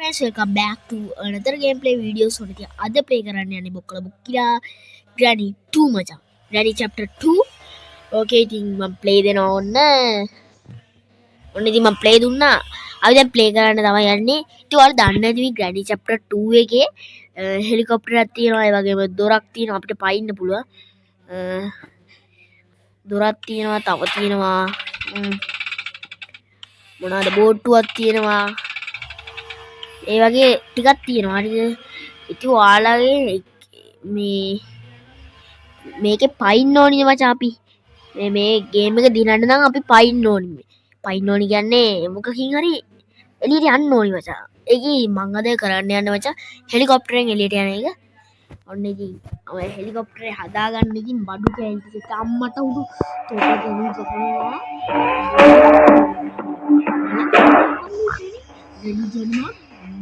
Friends, welcome back to another gameplay video. So ඉතින් අද play කරන්න යන්නේ බොක්කල බුක්කිලා Granny 2 මචං. Granny chapter 2. Okay, ඉතින් මම ප්ලේ දෙනවා ඔන්න. ඔන්න ඉතින් මම ප්ලේ දුන්නා. අපි දැන් ප්ලේ කරන්න තමයි යන්නේ. ඉතින් ඔයාලා දන්නේ නැති මේ Granny chapter 2 එකේ හෙලිකොප්ටරයක් තියෙනවා, ඒ වගේම දොරක් තියෙනවා, අපිට පයින්න පුළුවන්. දොරක් තියෙනවා, තව තියෙනවා මොනවාද, බෝට්ටුවක් තියෙනවා, ඒ වගේ ටිකක් තියෙනවා. හරිද? ඉතින් ඔයාලගේ මේ මේකේ පයින්න ඕනිද මචං? අපි මේ මේ ගේම් එක දිනන්න නම් අපි පයින්න ඕනි. පයින්න ඕනි කියන්නේ මොකකින් හරි එළියට යන්න ඕනි මචං. ඒකේ මං අද කරන්න යන්නේ මචං හෙලිකොප්ටරෙන් එළියට යන එක. ඔන්න ඉතින් ඔය හෙලිකොප්ටරේ හදාගන්න ඉතින් බඩු කෑලි ටික අම්මට උඩු තොට ගනු ගහනවා.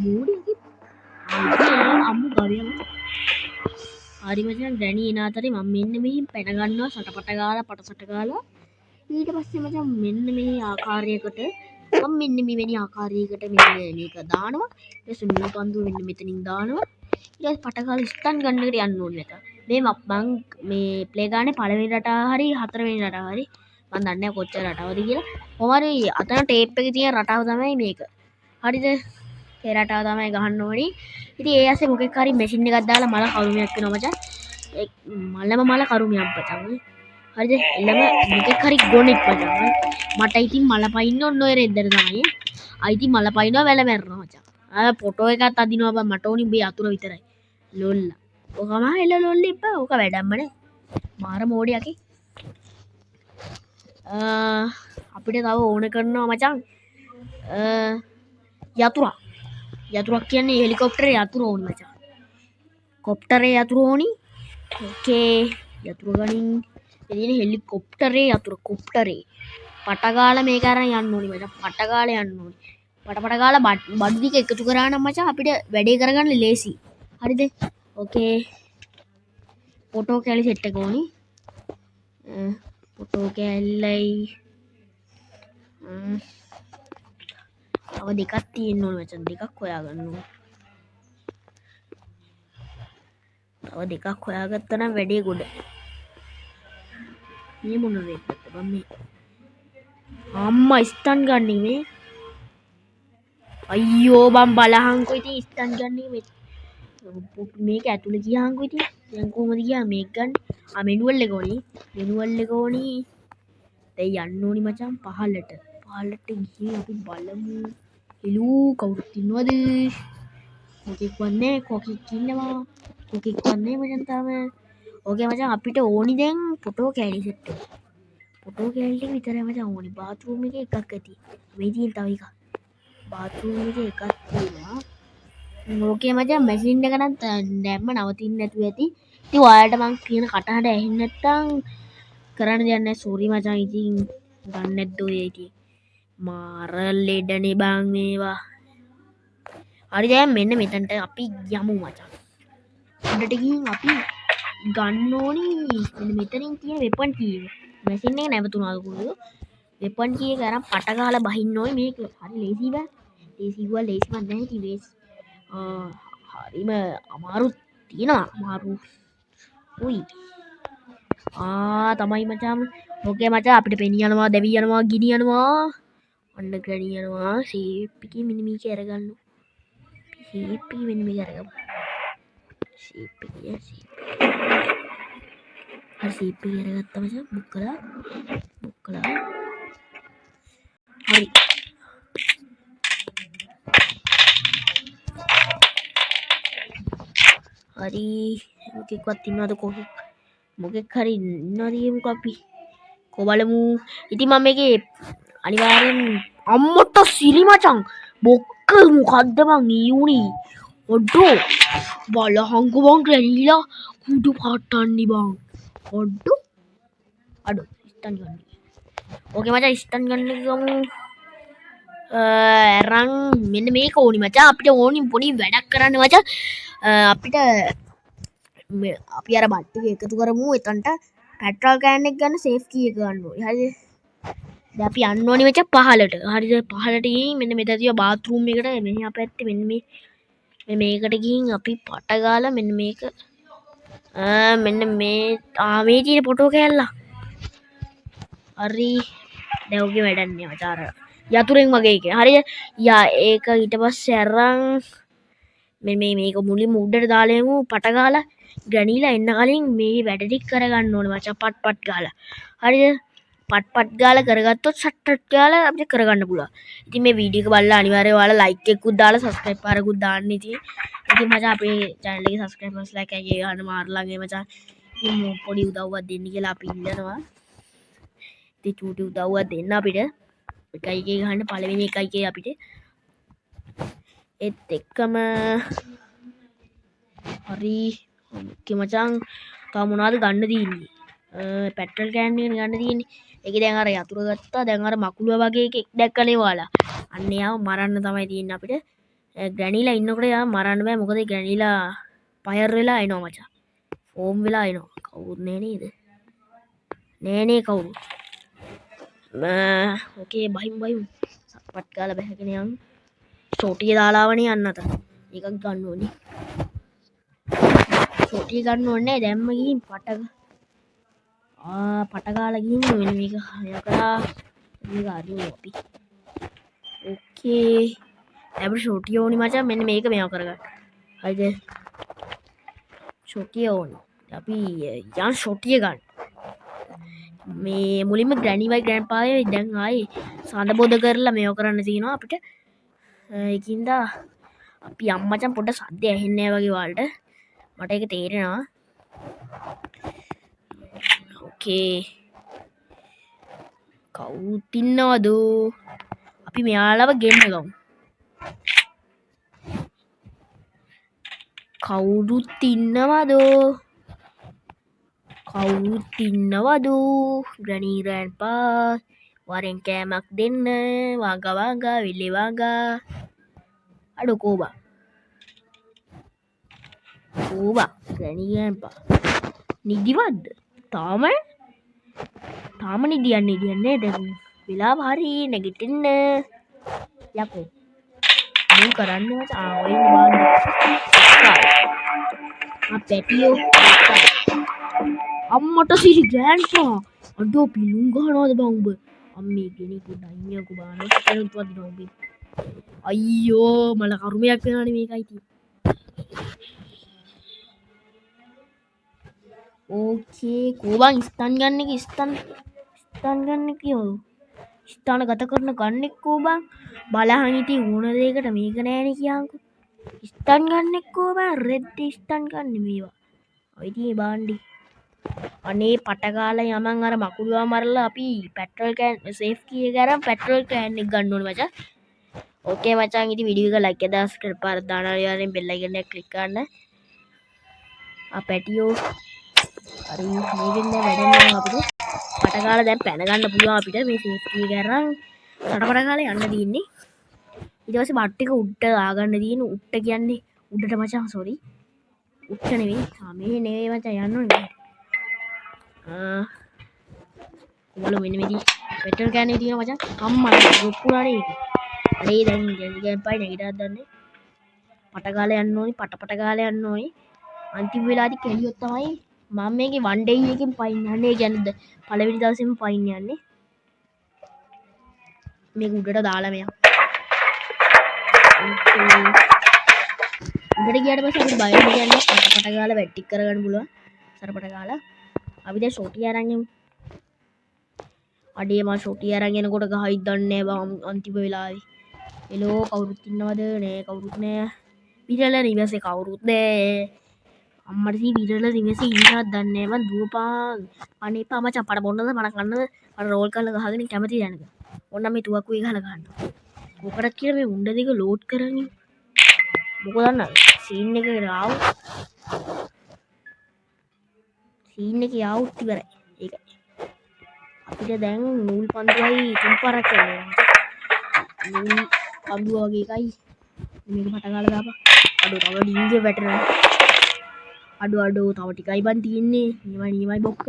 මෝඩියගේ අම්මු ගවයා මචං. හරි මචං, ග්‍රැනි එන අතරේ මම මෙන්න මෙහෙන් පැන ගන්නවා සටපට ගාලා පට සට ගාලා. ඊට පස්සේ මචං මෙන්න මේ ආකාරයකට මම මෙන්න මෙවැනි ආකාරයකට මෙන්න මේක දානවා. ඊට පස්සේ මේ පන්දුව මෙන්න මෙතනින් දානවා. ඊට පස්සේ පට ගාලා ස්ටන් ගන් එකට යන්න ඕනේ නැත. මේ මං මේ ප්ලේ ගානේ පළවෙනි රටාව හරි හතරවෙනි රටාව හරි මං දන්නේ නැහැ කොච්චර රටාවද කියලා. කොහොම හරි අතන ටේප් එකේ තියෙන රටාව තමයි මේක. හරිද? ඒ රටාව තමයි ගහන්න ඕනි. ඉතින් ඒ ඇස්සේ මොකෙක් හරි මැෂින් එකක් දාලා මල කරුමයක් වෙනවා මචං. ඒ මලම මල කරුමයක් මචං. හරිද? එළම මොකෙක් හරි ගොනෙක් මචං. මට ඉතින් මල පයින්න ඔන්න ඔය රෙද්දට තමයි. ආ ඉතින් මල පයින්නවා වැල මැරෙනවා මචං. ආ ෆොටෝ එකත් අදිනවා බං, මට ඕනි උඹේ යතුරු විතරයි. ලොල්ලා. ඔකම එළ ලොල්ල එපා. ඕක වැඩක්ම නෑ. මාර මෝඩයකි. අපිට තව ඕන කරනවා මචං යතුරක්. යතුරක් කියන්නේ හෙලිකොප්ටරේ යතුරු ඕනි මචං. කොප්ටරේ යතුරු ඕනි. ඕකේ යතුරු ගනින්. ඒ තියෙන හෙලිකොප්ටරේ යතුරු, කොප්ටරේ. පට ගාලා මේක අරන් යන්න ඕනි මචං. පට ගාලා යන්න ඕනි. පට පට ගාලා බඩු ටික එකතු කරා නම් මචං අපිට වැඩේ කරගන්න ලේසි. හරිද? ඕකේ. ෆොටෝ කැලි සෙට් එක ඕනි. ෆොටෝ කැල්ලයි තව දෙකක් තියෙන්න ඕන මචං. දෙකක් හොයාගන්න ඕන. තව දෙකක් හොයාගත්තා නම් වැඩේ ගොඩ. මේ මොන රේට්ද බං මේ? අම්මා ස්ටන් ගන්නේ මේ. අයියෝ බං බලහන්කෝ ඉතින් ස්ටන් ගන්නේ මේ. මේක ඇතුලේ ගියාන්කෝ ඉතින්. දැන් කොහොමද ගියා මේක ගන්න? ආ මැනුවල් එක ඕනි. මැනුවල් එක ඕනි. දැන් යන්න ඕනි මචං පහලට. පහලට ගිහින් අපි බලමු. හෙලෝ කවුරුත් ඉන්නවද? කොකෙක් වන්නේ, කොකෙක් ඉන්නවා. කොකෙක් වන්නේ මචං තාම. ඕකේ මචං අපිට ඕනි දැන් ෆොටෝ කැලි සෙට් එක. ෆොටෝ කැලි ටික විතරයි මචං ඕනි. බාත්රූම් එකේ එකක් ඇති. මේ තියෙන තව එකක්. බාත්රූම් එකේ එකක් තියෙනවා. ඕකේ මචං මැෂින් එක නම් දැම්ම නවතින්න නැතුව ඇති. ඉතින් ඔයාලට මං කියන කටහඬ ඇහෙන්නේ නැත්තම් කරන්න දෙයක් නැහැ. සෝරි මචං. ඉතින් දන්නේ නැද්ද ඔය ඉතින් මාර ලෙඩනේ බං මේවා. හරි දැන් මෙන්න මෙතනට අපි යමු මචං. උඩට ගිහින් අපි ගන්න ඕනි මෙන්න මෙතනින් තියෙන වෙපන් කී එක. මැෂින් එක නැවතුණාද කොහොමද? වෙපන් කී එක අරන් පට ගහලා බහින්න ඕනි. මේක හරි ලේසි බං. ලේසි කිව්වා ලේසි මන් නැහැ ඉතින් ලේසි. හරිම අමාරු තියෙනවා. අමාරු. උයි. ආ තමයි මචං. ඕකේ මචං අපිට පෙනී යනවා, දැවි යනවා, ගිනි යනවා. ඔන්න ග්‍රැනි යනවා. සීප් එකේ මෙන්න මේක අරගන්න. සීප් එකේ මෙන්න මේක අරගමු. සීප් එකේ සීප්. හරි සීප් එකේ අරගත්තා මචං. බුක් කළා. බුක් කළා. හරි. හරි මොකෙක්වත් ඉන්නවද කොහොම? මොකෙක් හරි ඉන්නවද කියමුකෝ අපි. කො බලමු. ඉතින් මම මේකේ අනිවාර්යෙන් අම්මට සිරි මචං. බොක්ක මොකද්ද බං ඊ උනේ? ඔඩෝ බලහන්කෝ බං ග්‍රැනිලා කුඩු පාට්ටන්නේ බං. ඔඩෝ අඩෝ ස්ටන් ගන්න. ඕකේ මචං ස්ටන් ගන්න ගමු. අරන් මෙන්න මේක ඕනි මචං. අපිට ඕනි පොඩි වැඩක් කරන්න මචං. අපිට අපි අර බත් ටික එකතු කරමු. එතනට පෙට්‍රල් can එක ගන්න සේෆ් කී එක ගන්න ඕනි. හරිද? දැන් අපි යන්න ඕනි මචං පහලට. හරිද? පහලට ගිහින් මෙන්න මෙතන තියෙන බාත්රූම් එකට මෙහා පැත්තේ මෙන්න මේ මේකට ගිහින් අපි පට ගාලා මෙන්න මේක, මෙන්න මේ, මේ තියෙන ෆොටෝ කෑල්ල. හරි. දැන් ඔගේ වැඩක් නෑ මචං, අර යතුරෙන් වගේ එක. හරිද? යා, ඒක ඊට පස්සේ අරන් මේ මේක මුලින්ම උඩට දාලා යමු පට ගාලා. ග්‍රැනීලා එන්න කලින් මේ වැඩ ටික කරගන්න ඕනේ මචං, පට් පට් ගාලා. හරිද? පට් පට් ගාලා කරගත්තොත් සට් සට් ගාලා අපිට කරගන්න පුළුවන්. ඉතින් මේ වීඩියෝ එක බලලා අනිවාර්යයෙන් ඔයාලා ලයික් එකකුත් දාලා සබ්ස්ක්‍රයිබ් පාරකුත් දාන්න. ඉතින් මචං අපේ චැනල් එකේ සබ්ස්ක්‍රයිබර්ස් ලා එකයි ගන්න මාර ළඟේ මචං. ඉතින් පොඩි උදව්වක් දෙන්න කියලා අපි ඉල්ලනවා. ඉතින් චූටි උදව්වක් දෙන්න අපිට. එකයි එකේ ගහන්න පළවෙනි එකයි එකේ අපිට. ඒත් එක්කම හරි. ඕකේ මචං, තව මොනවද ගන්න තියෙන්නේ? පෙට්‍රල් can එක ගන්න තියෙන්නේ. ඒකේ දැන් අර යතුරු ගත්තා. දැන් අර මකුළුව වගේ එකෙක් දැක්කනේ ඔයාලා. අන්න එයාව මරන්න තමයි තියෙන්නේ අපිට. ග්‍රැනීලා ඉන්නකොට එයාව මරන්න බෑ. මොකද ඒ ග්‍රැනීලා ෆයර් වෙලා එනවා මචං. ෆෝම් වෙලා එනවා. කවුරුත් නෑ නේද? නෑ නේ කවුරු. ඕකේ බහිමු බහිමු. සප්පට් ගාලා බැහැගෙන යන්. ෂෝටිය දාලාවනේ යන්න අතර. ඒකක් ගන්න ඕනේ. ෂෝටිය ගන්න ඕනේ නෑ. දැම්ම ගිහින් පට ගාලා ගිහින් මෙන්න මේක හය කරා. මේක අරිමු අපි. ඕකේ. දැන් අපිට ෂෝටිය ඕනි මචං. මෙන්න මේක මේව කරගන්න. හරිද? ෂෝටිය ඕනි. අපි යන් ෂෝටිය ගන්න. මේ මුලින්ම ග්‍රැනි වයි ග්‍රෑන්ඩ්පායි දැන් ආයේ සඳ බොද කරලා මේව කරන්න තියෙනවා අපිට. ඒකින්ද අපි යම් මචං පොඩ්ඩක් සද්ද ඇහෙන්නේ නෑ වගේ ඔයාලට. මට ඒක තේරෙනවා. ඕකේ. කවුරුත් ඉන්නවද? අපි මෙයාලව ගෙන්න ගමු. කවුරුත් ඉන්නවද? කවුරුත් ඉන්නවද? ග්‍රැනි ග්‍රෑන්ඩ්පා වරෙන් කෑමක් දෙන්න. වාගා වාගා විලි වාගා. අඩෝ කෝබා. කෝබා ග්‍රැනි ග්‍රෑන්ඩ්පා. නිදිමත්ද? තාම නිදියන්නේ දැන් වෙලාව හරි නැගිටින්න. යකෝ. මූ කරන්නේ මචං. ඔය ඉන්න බාන්න. පැටියෝ. අම්මට සිරි ග්‍රෑන්ඩ්පා. අඩෝ පිලුම් ගහනවද බං උඹ? අම්මේ ගෙනි පොඩ්ඩක් අයියකෝ බාන. කෙනෙක් වදිනවා උඹේ. අයියෝ මල කරුමයක් වෙනවනේ මේකයි ඉතින්. ඕකේ කෝ බං ස්ටන් ගන්න එක, ස්ටන් ගන්න එක කියෝ. ස්ථාන ගත කරන ගන්න එක්කෝ බං. බලහන් ඉතින් ඕන දෙයකට මේක නෑනේ කියන්කෝ. ස්ටන් ගන්න එක්කෝ බං, රෙද්ද ස්ටන් ගන්න මේවා. ඔය ඉතින් බාණ්ඩි. අනේ පට ගාලා යමන් අර මකුළුවා මරලා අපි පෙට්‍රල් can safe කී එක අරන් පෙට්‍රල් can එක ගන්න ඕනේ මචං. ඕකේ මචං, ඉතින් වීඩියෝ එක ලයික් එක දාලා සබ්ස්ක්‍රයිබ් පාරක් දාන්න අනිවාර්යෙන් බෙල් අයිකන් එක ක්ලික් කරන්න. පැටියෝ. හරි, මේකෙන් දැන් වැඩ නෑ අපිට. පට ගාලා දැන් පැන ගන්න පුළුවන් අපිට මේ සේෆ් කී එක අරන් සටපට ගාලා යන්න තියෙන්නේ. ඊට පස්සේ බට් එක උඩට ආගන්න තියෙන්නේ. උඩට කියන්නේ උඩට මචං, සෝරි. උඩට නෙවෙයි. මේ නෙවෙයි මචං යන්න ඕනේ. බලමු මෙන්න මේදී පෙට්‍රල් can එක තියෙනවා මචං. අම්මා ඩ්‍රොප් වුණානේ ඒක. අනේ දැන් ගෑන් පයි නැගිටවත් දන්නේ. පට ගාලා යන්න ඕනි, පට පට ගාලා යන්න ඕනි. අන්තිම වෙලාවේදී කෙලියොත් තමයි මම මේකේ වන් ඩේ එකකින් පයින් යන්නේ. ඒ කියන්නේ පළවෙනි දවසේම පයින් යන්නේ. මේක උඩට දාලා මෙයා. උඩට ගියාට පස්සේ අපිට බය වෙන්න කියන්නේ පට පට ගාලා වැට් ටික කරගන්න පුළුවන්. සරපට ගාලා. අපි දැන් ෂොටි අරන් යමු. අඩේ මං ෂොටි අරන් එනකොට ගහයිද දන්නේ නෑ බං අන්තිම වෙලාවේ. හෙලෝ කවුරුත් ඉන්නවද? නෑ කවුරුත් නෑ. විරල නිවසේ කවුරුත් නෑ. අම්මට සී විරල නිවසේ ඉන්නවද දන්නේ නෑ බං. දුවපන්. අනේ එපා මචං, පඩ බොන්නද පඩ කන්නද පඩ රෝල් කරලා ගහගෙන කැමති දැනක. ඕන්න මේ තුවක්කුවේ ගහලා ගහන්න. මොකටද කියලා මේ උණ්ඩ දෙක ලෝඩ් කරන් ඉන්නේ. මොකද දන්නවද? සීන් එක ආවොත් සීන් එකේ ආවොත් ඉවරයි. ඒකයි. අපිට දැන් නූල් පන්දුවයි තුන් පාරක් යනවා. නූල් පන්දුව වගේ එකයි. මේක පට ගාලා දාපන්. අඩෝ තව ඩිංගේ වැටෙනවා. අඩෝ අඩෝ තව ටිකයි බං තියෙන්නේ. නියමයි නියමයි බොක්ක.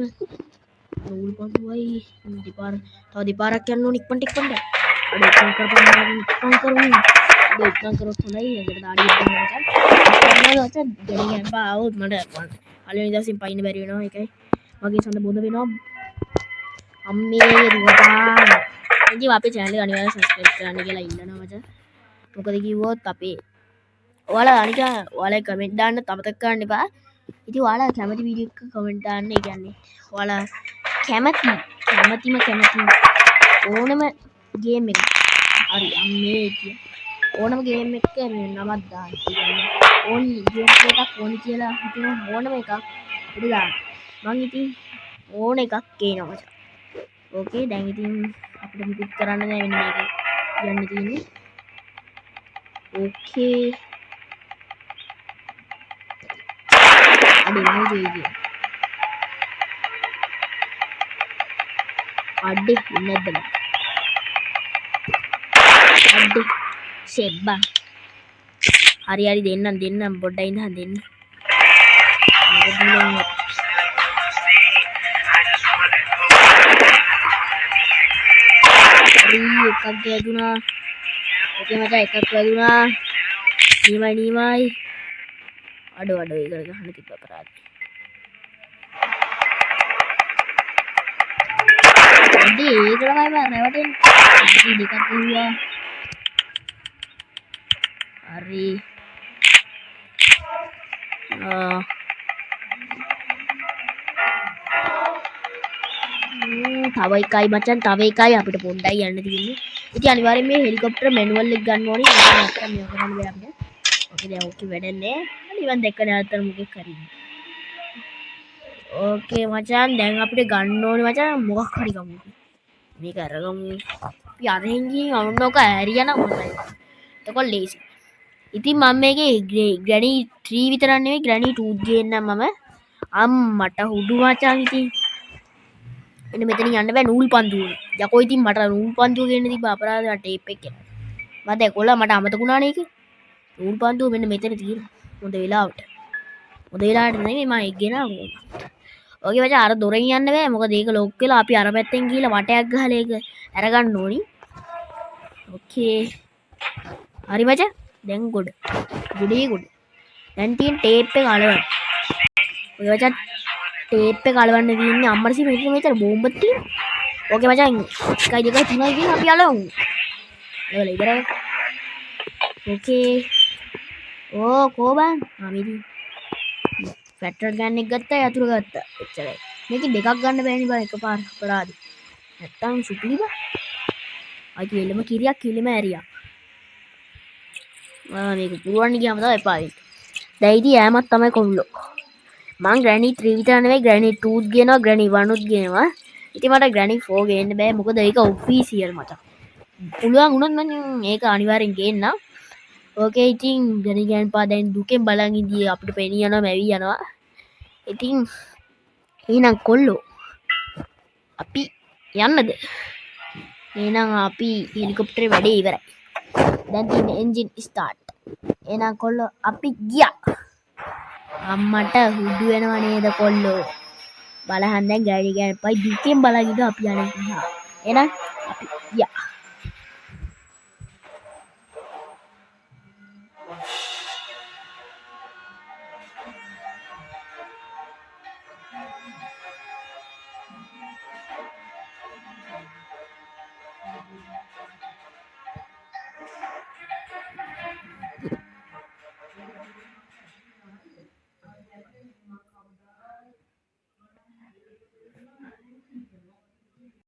නූල් පන්දුවයි දෙපාර තව දෙපාරක් යන්න ඕනි. ඉක්මනට ඉක්මනට. අඩේ ඉක්මන් කරපන්, ඉක්මන් කරමු. අඩේ ඉක්මන් කරොත් හොඳයි. ඒකට දාඩිය ගන්න මචං. ඉක්මන් මචං. ගණන් ගන්න බා ආවොත් මට පළවෙනි දවසින් පයින්න බැරි වෙනවා. ඒකයි මගේ සඳ බොඳ වෙනවා. අම්මේ දුවපන්. ඉතින් අපේ චැනල් එක අනිවාර්යෙන් සබ්ස්ක්‍රයිබ් කරන්න කියලා ඉල්ලනවා මචං. මොකද කිව්වොත් අපේ ඔයාලා අනික ඔයාලා කමෙන්ට් දාන්න අමතක කරන්න එපා. ඉතින් ඔයාලා කැමති වීඩියෝ එකක කමෙන්ට් දාන්න. ඒ කියන්නේ ඔයාලා කැමතිම කැමති ඕනම ගේම් එකක්. හරි අම්මේ කිය. ඕනම ගේම් එකක මේ නමක් දාන්න. ඒ කියන්නේ ඕනි ගේම් එකක් ඕනි කියලා හිතන ඕනම එකක් අපිට දාන්න. මං ඉතින් ඕන එකක් ගේනවා මචං. ඕකේ දැන් ඉතින් අපිට මුකුත් කරන්න නෑ මෙන්න මේක කියන්න තියෙන්නේ. ඕකේ අඩේ මොකද වෙයි අඩේ ඉන්නේ නැද්ද බං? අඩේ සෙබ්බා. හරි හරි දෙන්නම් දෙන්නම් පොඩ්ඩක් ඉඳන් දෙන්න. මොකද මේ හරි එකක් වැදුනා. ඕකේ මචං එකක් වැදුනා. නිමයි නිමයි. අඩෝ අඩෝ ඒකට ගහන්න තිබ්බ අපරාධ. අඩේ ඒක තමයි මම රැවටෙන්නේ. හරි දෙකක් ගහුවා. හරි. තව එකයි මචං තව එකයි අපිට පොඩ්ඩයි යන්න තියෙන්නේ. ඉතින් අනිවාර්යෙන් මේ හෙලිකොප්ටර් මැනුවල් එක ගන්න ඕනේ. ඒක නැත්තම් මේක කරන්න බෑ අපිට. ඕකේ දැන් ඕකේ වැඩක් නෑ. හරි මං දැක්කනේ නැත්තම් මොකෙක් හරි. ඕකේ මචං දැන් අපිට ගන්න ඕනේ මචං මොකක් හරි ගමු. මේක අරගමු. අපි අරගෙන ගිහින් අන්න ඔක ඇරියා නම් හොඳයි. එතකොට ලේසි. ඉතින් මම මේකේ ග්‍රැනි 3 විතරක් නෙවෙයි ග්‍රැනි 2 ගේන්නම් මම. අම්මට හුඩු මචං ඉතින්. එන්න මෙතනින් යන්න බෑ නූල් පන්දුව. යකෝ ඉතින් මට නූල් පන්දුව ගේන්න තිබ්බ අපරාධ මට ටේප් එක කියලා. මම දැකොල්ලා මට අමතක වුණානේ ඒක. නූල් පන්දුව මෙන්න මෙතන තියෙනවා. හොඳ වෙලාවට. හොඳ වෙලාවට නෙමෙයි මම ඒක ගෙනාවා. ඔගේ මචං අර දොරෙන් යන්න බෑ. මොකද ඒක ලොක් වෙලා අපි අර පැත්තෙන් ගිහලා වටයක් ගහලා ඒක අරගන්න ඕනි. ඕකේ. හරි මචං. දැන් ගොඩ. ගොඩේ ගොඩ. දැන් තියෙන ටේප් එක අලවන්න. ඔය මචං ටේප් එක අලවන්න තියෙන්නේ අම්මට සී මෙතන මෙතන බෝම්බ තියෙනවා. ඕකේ මචං 1 2 3 කියන අපි අලවමු. අලවලා ඉවරයි. ඕකේ. ඕ කෝ බං? ආ මේ තියෙන්නේ. ෆැක්ටර් ගන් එක ගත්තා යතුරු ගත්තා. එච්චරයි. මේකේ දෙකක් ගන්න බෑනේ බං එකපාර අපරාධي. නැත්තම් සුපිරි බං. ආයි කෙලම කිරියක් කෙලම ඇරියා. මේක පුරවන්න ගියාම තමයි එපා වෙන්නේ. දැන් ඉතින් ඈමක් තමයි කොල්ලෝ. මං ග්‍රැනි 3 විතර නෙවෙයි ග්‍රැනි 2 ත් ගේනවා ග්‍රැනි 1 උත් ගේනවා. ඉතින් මට ග්‍රැනි 4 ගේන්න බෑ මොකද ඒක ඔෆිසියල් මචං. පුළුවන් වුණොත් මං ඒක අනිවාර්යෙන් ගේන්නම්. ඕකේ ඉතින් ග්‍රැනි ගෑන්පා දැන් දුකෙන් බලන් ඉඳී අපිට පෙනී යනවා මැවි යනවා. ඉතින් එහෙනම් කොල්ලෝ අපි යන්නද? එහෙනම් අපි හෙලිකොප්ටරේ වැඩේ ඉවරයි. දැන් තියෙන එන්ජින් ස්ටාර්ට්. එහෙනම් කොල්ලෝ අපි ගියා. අම්මට හුඩු වෙනව නේද කොල්ලෝ? බලහන් දැන් ගෑණි ගෑන්පයි දුකෙන් බලන් ඉඳ අපි යන්නේ. එහෙනම් අපි ගියා.